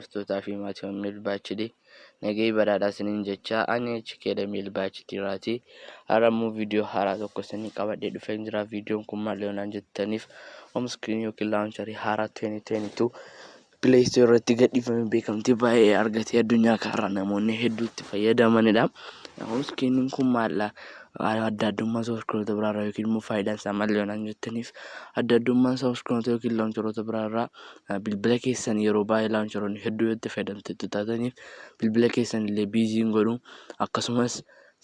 Hordoftootaa fi maatiiwwan Meelbaachidii nagahee badhaadhaa isiniin jechaa ani HK Meelbaachidiiraati. Har'a immoo viidiyoo haaraa tokko isinii qabadhee dhufee jira. Viidiyoon kun maal yoo naan jettaniif home screen yookiin launcherii haaraa 2022 Play Store irratti gadhiifamee beekamtii baay'ee argatee addunyaa kanarra namoonni hedduu itti fayyadamanidha. Home screen kun maaldha? Adda addummaa sooftiweerota biraarraa yookiin immoo faayidaan isaa maal yoo naan jettaniif adda addummaan sooftiweerota yookiin launcheroota biraarraa bilbila keessan yeroo baay'ee launcheroonni hedduu yoo itti fayyadamteettu taataniif bilbila keessan illee biizii hin godhu, akkasumas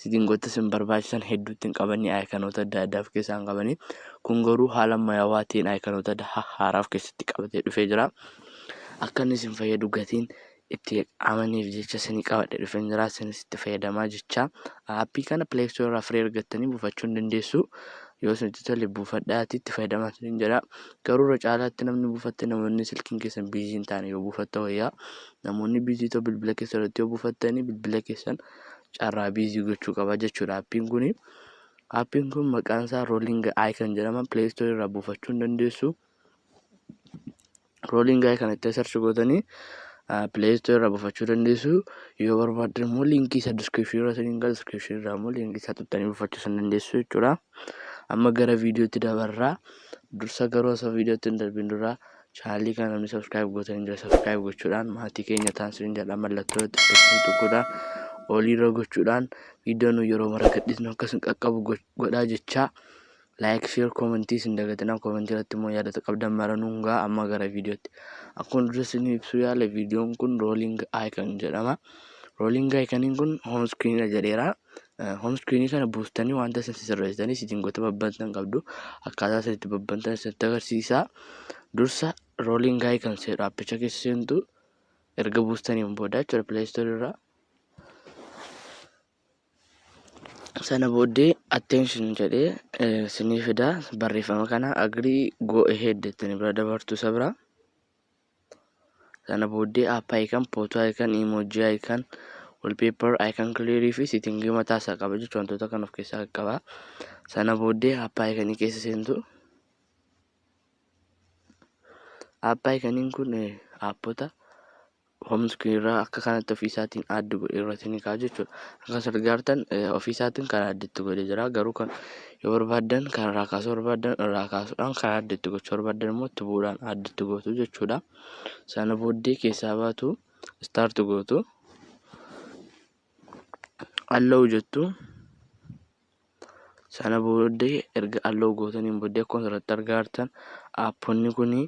sitingoota isin barbaachisan hedduu ittiin qabanii ayikanoota adda addaa of keessaa hin qabanii. Kun garuu haala ammayyaawaa ta'een ayikanoota haaraa of keessatti qabatee dhufee jira. Akka inni isin fayyadu gatiin itti amaneef jecha isinii qabadhe dhufeen jira, isinis itti fayyadamaa jecha. Aappii kana Play Store irraa free argattanii buufachuu hin dandeessu. Yoo isinitti tole buufadhaatii itti fayyadamaa isiniin jedha. Garuu irra caalaatti namni buufatte namoonni silkiin keessan biizii hin taane yoo buufatta wayyaa. Namoonni biizii ta'u bilbila keessan irratti yoo buufattanii bilbila keessan carraa biizii gochuu qaba jechuudha aappiin kuni. Aappiin kun maqaan isaa Rolling Icon jedhama. Play Store irraa buufachuu hin dandeessu. Rolling Icon itti search gootanii Play Store irraa buufachuu dandeessu. Yoo barbaaddan immoo liinkii isaa description irra isiniin gala, description irraa immoo liinkii isaa tuqxanii buufachuu isin dandeessu jechuudha. Amma gara viidiyootti dabarraa. Dursa garuu osoo viidiyootti hin darbin dura chaanalii kana namni subscribe gootanii jira subscribe gochuudhaan maatii keenya ta'an isiniin jedha. Mallattoo notification tuquudhaan oliirra gochuudhaan viidiyoo nu yeroo mara gadhiisnu akka isin qaqqabu godhaa jechaa, like, share, commentii isin dagatinaa. Commentii irratti immoo yaadota qabdan mara nuun ga'a. Amma gara viidiyootti. Akkuma dura isin ibsuu yaale viidiyoon kun Rolling Icon jedhama. Rolling Iconiin kun home screen dha jedheera. Home screen kana buustanii wanta isin sirreessitanii sitingoota babbantan qabdu, akkaataa isin itti babbantan isinitti agarsiisa. Dursa Rolling Icon jedhu appicha keessa seentu erga buustaniin booda jechuudha Play Store irraa. Sana booddee attention jedhee isinii fida barreeffama kana, agree, go ahead jettanii bira dabartu isa bira. Sana booddee app icon, photo icon, emoji icon, wallpaper icon, clear fi setting mataa isaa qaba jechuudha, wantoota kan of keessaa qaba. Sana booddee app icon keessa seentu. App iconiin kun aappota home screen irraa akka kanatti ofii isaatiin add godhee irratti ni ka'a jechuudha. Akka as argaa ofii isaatiin karaa adda itti godhee jira. Garuu kan yoo barbaaddan kan irraa kaasuu barbaaddan irraa kaasuudhaan, karaa adda itti gochuu barbaaddan immoo itti bu'uudhaan adda itti gootu jechuudha. Sana booddee keessaa baatu, start gootu, allow jettu. Sana booddee erga allow gootaniin booddee akkuma asirratti argaa jirtan aapponni kuni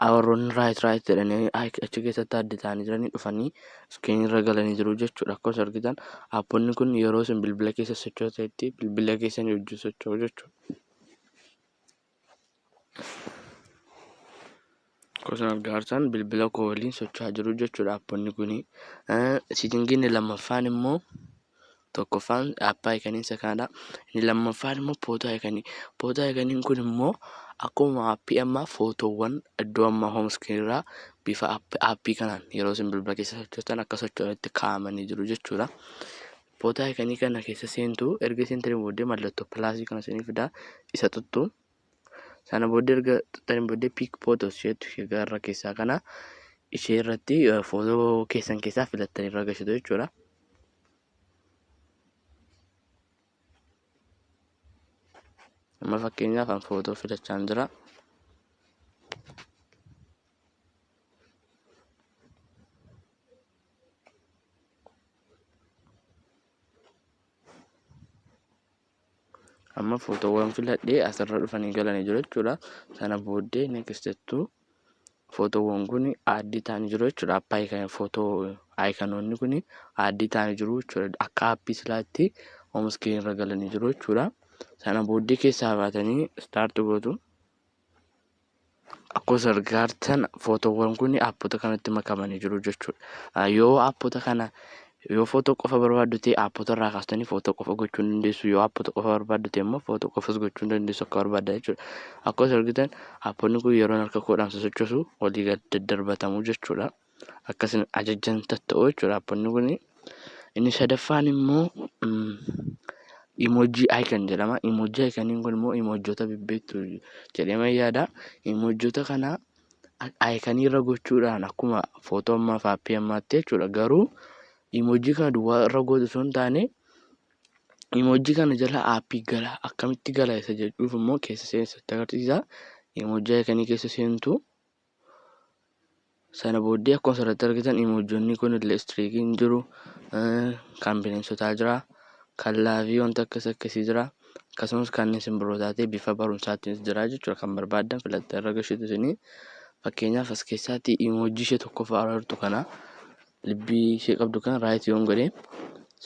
warroonni right right jedhanii achi keessatti adda ta'anii jiranii dhufanii iskiriinii irra galanii jiru jechuudha. Akkuma argitan aapponni kun yeroo isin bilbila keessa sochootanitti bilbila keessan wajjin socho'u jechuudha. Akkuma argaa jirtan bilbila koo waliin socho'aa jiru jechuudha aapponni kuni. Siitingiin inni lammaffaan immoo, tokkoffaan aappii ayikanii isa kanadha. Inni lammaffaan immoo footoo ayikanii. Footoo ayikaniin kun immoo akkuma aappii ammaa footoowwan iddoo ammaa home screen irraa bifa aappii kanaan yeroo isin bilbila keessa sochootan akka socho'anitti kaa'amanii jiru jechuudha. Footoo ayikanii kana keessa seentu, erga seentanii booddee mallattoo pilaasii kana isinii fida, isa tuttu. Sana booddee erga tuttaniin booddee pick photos isheetu ishee garra keessaa kana ishee irratti footoo keessan keessaa filattanii irra gashitu jechuudha. Amma fakkeenyaaf an footoo filachaan jira. Amma footoowwan filadhee asirra dhufanii galanii jiru jechuudha. Sana booddee next jettu, footoowwan kun aaddii ta'anii jiru jechuudha. Aappii kan footoo ayikanoonni kun aaddii ta'anii jiru jechuudha. Akka aappii silaatti home screen irra galanii jiru jechuudha. Sana booddee keessaa baatanii start gootu. Akkuma argaa jirtan footoowwan kun aappota kanatti makamanii jiru jechuudha. Yoo aappota kana yoo footoo qofa barbaaddu ta'e aappota irraa kaastanii footoo qofa gochuu ni dandeessu. Yoo aappota qofa barbaaddu ta'e immoo footoo qofas gochuu ni dandeessu akka barbaaddan jechuudha. Akkuma argitan aapponni kun yeroon harka koodhaan sosochoosu walii gad daddarbatamu jechuudha. Akkasin ajajjan tatta'u jechuudha aapponni kun. Inni sadaffaan immoo emoji icon jedhama. Emoji iconiin kun immoo emoojota bebbeektu jedhee yaada. Emoojota kana Iconii irra gochuudhaan akkuma footoo ammaa fi appii ammaatti jechuudha. Garuu emoji kana duwwaa irra gootu osoo hin taane emoji kana jala appii gala. Akkamitti gala isa jedhuuf immoo keessa seensitti agarsiisa. Emoji iconii keessa seentu. Sana booddee akkuma asirratti argitan emojonni kun illee streakiin jiru. Kan bineensotaa jira. Kan loveii wanta akkas akkasii jira. Akkasumas kanneen simbirrootaa ta'e bifa barumsaatiinis jira jechuudha. Kan barbaaddan filattee irra gashitu isinii. Fakkeenyaaf as keessaatti emoji ishee tokkoffaa irra jirtu kana libbii ishee qabdu kana right yoon godhe,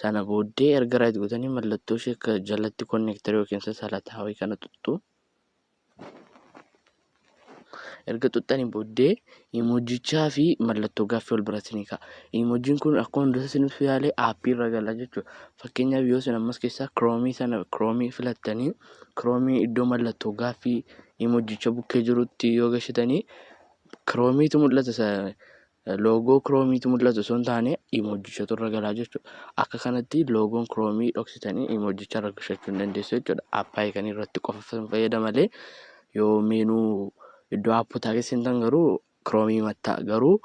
sana booddee erga right gootanii mallattoo ishee akka jalatti connectorii yookiin sansalataa wayii kana tuttu. Erga xuxxanii booddee emojichaa fi mallattoo gaaffii wal biratti ni ka'a. Emojiin kun akkuma dura isiniif yaale appii irra gala jechuudha. Fakkeenyaaf yoo isin ammas keessaa Chromeii sana Chromeii filattanii Chromeii iddoo mallattoo gaaffii emojicha bukkee jirutti yoo gashitanii Chromeiitu mul'ata, logo Chromeiitu mul'ata osoo hin taane emojichatu irra galaa jechuudha. Akka kanatti logoon Chromeii dhoksitanii emojicha irra gashachuu hin dandeessu jechuudha. App iconii irratti qofa fayyada malee yoo menu iddoo appotaa keessa seentan garuu Chromeii mattaa garuu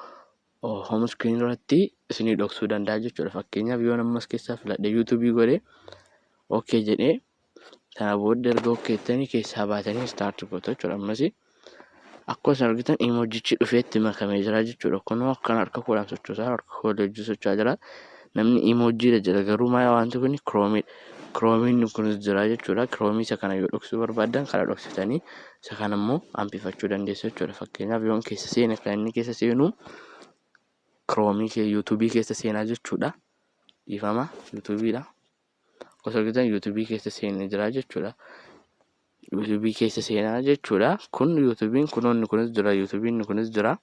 home screen irratti isinii dhoksuu danda'a jechuudha. Fakkeenyaaf yoo ammas keessaa filadhe YouTubeii godhee okay jedhee, sana booddee erga okay jettanii keessaa baatanii start gootu jechuudha. Ammas akkuma isin argitan emojichi dhufee itti makamee jira jechuudha. Kunoo akkana harka koodhaan sochoosaa, harka koo wajjin socho'aa jira. Namni emojiidha jedha, garuu maal wanti kun Chromeiidha. Chromeiin kunis jira jechuudha. Chromeii isa kana yoo dhoksuu barbaaddan kana dhoksitanii isa kana immoo hambifachuu dandeessu jechuudha. Fakkeenyaaf yoon keessa seene kan inni keessa seenu Chromeii kee YouTubeii keessa seenaa jechuudha. Dhiifama, YouTubeiidha. Osoo argitan YouTubeii keessa seenee jira jechuudha. YouTubeii keessa seenaa jechuudha. Kun YouTubeiin kunoonni kunis jira. YouTubeiin kunis jira.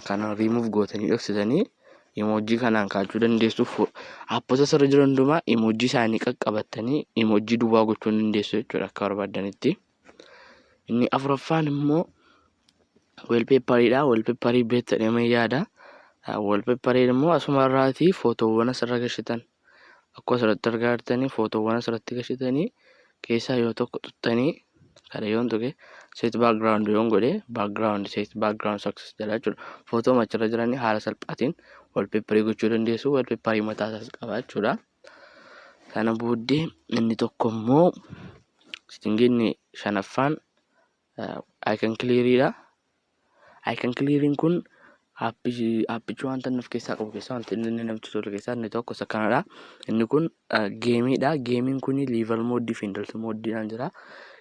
Kana riimuuf gootanii dhoksitanii emoji kanaan kaachuu dandeessu. Appota asirra jiran hundumaa emoji isaanii qaqqabattanii emoji duwwaa gochuu ni dandeessu jechuudha akka barbaaddanitti. Inni afuraffaan immoo wallpaperiidha. Wallpaperii beektanii yaada. Wallpaperiin immoo asuma irraatii footoowwan asirra gashitan. Akkuma asirratti argaa jirtanii footoowwan asirratti gashitanii keessaa yoo tokko xuxxanii kana yoon tuqe set background yoon godhe background set background success jedha jechuudha. Footoo achirra jiranii haala salphaatiin wallpaperii gochuu dandeessu. Wallpaperii mataa isaas qaba jechuudha. Kana booddee inni tokko immoo settingiin shanaffaan icon cleariidha. Icon cleariin kun appichi wanta inni of keessaa qabu keessaa wanti inni namatti tolu keessaa inni tokko isa kanadha. Inni kun gameiidha. Gameiin kun level modeii fi endless modeiidhaan jira.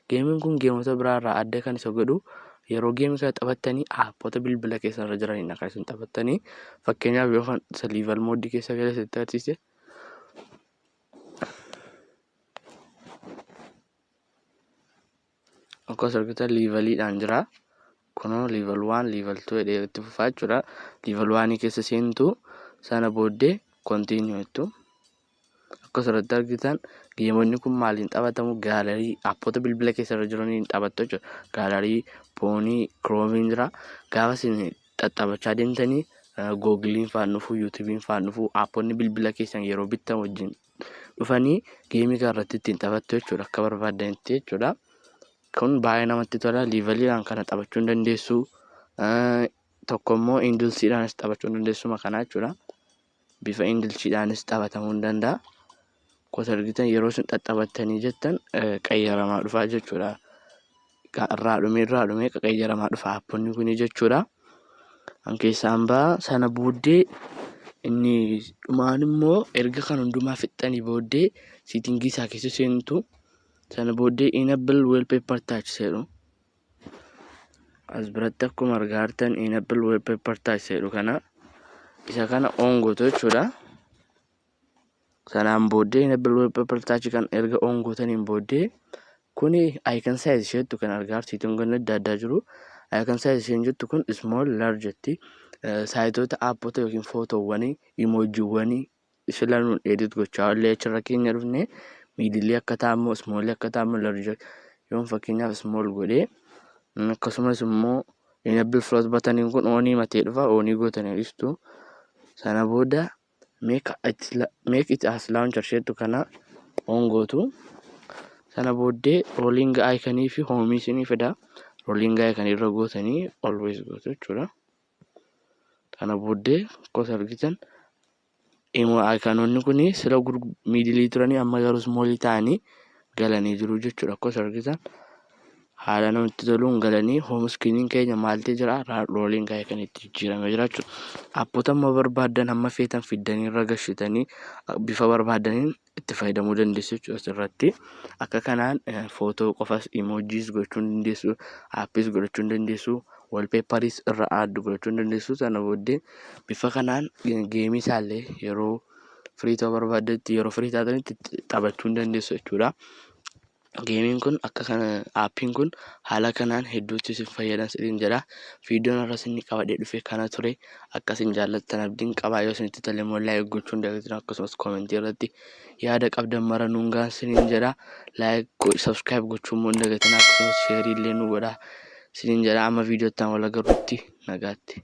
Gameiin kun gameota biraarraa adda kan isa godhu yeroo gameii kana taphattanii appota bilbila keessan irra jiranidha kan isin taphattanii. Fakkeenyaaf yoo kan isa level modeii keessa galee sitti agarsiise, akka as argitan leveliidhaan jira. Kunoo level 1, level 2 jedhee itti fufaa jechuudha. Level 1 keessa seentu, sana booddee continue jettu. Akka asirratti argitan gameonni kun maaliin taphatamu? Gallery appota bilbila keessa irra jiraniin taphattu jechuudha. Gallery, phoneii, Chromeiin jira. Gaafa isin xaxxabachaa deemtanii Googleiin faan dhufu, YouTubeiin faan dhufu, apponni bilbila keessan yeroo bittan wajjin dhufanii gameii kana irratti ittiin taphattu jechuudha akka barbaaddanitti jechuudha. Kun baay'ee namatti tola. Leveliidhaan kana taphachuu hin dandeessu. Tokko immoo endlessiidhaanis taphachuu hin dandeessu kana jechuudha. Bifa endlessiidhaanis taphatamuu hin danda'a. Akkuma argitan yeroo isin xaxxabattanii jettan qayyaramaa dhufaa jechuudha. Irraa dhumee irraa dhumee qayyaramaa dhufa apponni kuni jechuudha. Kan keessaan ba'a. Sana booddee inni dhumaan immoo erga kan hundumaa fixxanii booddee settingii isaa keessa seentu. Sana booddee enable wallpaper touch jedhu. As biratti akkuma argaa jirtan enable wallpaper touch jedhu kana isa kana on gootu jechuudha. Sanaan booddee enable wallpaper touch kan erga on gootaniin booddee kuni icon size isheettu kan argaa jirtu kun adda addaa jiru. Icon size isheen jettu kun small, large jetti. Sizeoota appota yookiin footoowwanii, emojiiwwanii filannuun edit gochaa illee achirra keenya dhufne middleii akka ta'ammoo, smallii akka ta'ammoo, large yoon fakkeenyaaf small godhee, akkasumas immoo enable float buttoniin kun onii matee dhufa, onii gootanii dhiistu. Sana booda make it as launcher isheettu kana on gootu. Sana booddee rolling iconii fi homeii isinii fida. Rolling icon irra gootanii always gootu jechuudha. Kana booddee akkuma argitan iconoonni kun sila middle turanii amma garuu small ta'anii galanii jiru jechuudha. Akkuma argitan haala namatti toluun galanii home screeniin keenya maal ta'ee jira? Rolling icon itti jijjiiramee jira jechuudha. Appota amma barbaaddan, hamma feetan fiddanii irra gashitanii bifa barbaaddaniin itti fayyadamuu dandeessu jechuudha asirratti. Akka kanaan footoo qofas, emojis gochuu ni dandeessu, appis godhachuu ni dandeessu, wallpaperis irra add godhachuu ni dandeessu. Sana booddee bifa kanaan game isaallee yeroo free ta'uu barbaaddetti, yeroo free taatanitti taphachuu ni dandeessu jechuudha. Gameiin kun akka kana, appiin kun haala kanaan hedduutti isin fayyadan isiniin jedha. Viidiyoon har'a isinii qabadhee dhufe kana ture. Akka isin jaallattan abdiin qaba. Yoo isinitti tole immoo like gochuu hin dagatinaa. Akkasumas comment irratti yaada qabdan mara nuun gahaa isiniin jedha. Like, subscribe gochuu immoo hin dagatinaa. Akkasumas share illee nu godhaa isiniin jedha. Amma viidiyoo itti wal agarrutti nagaatti.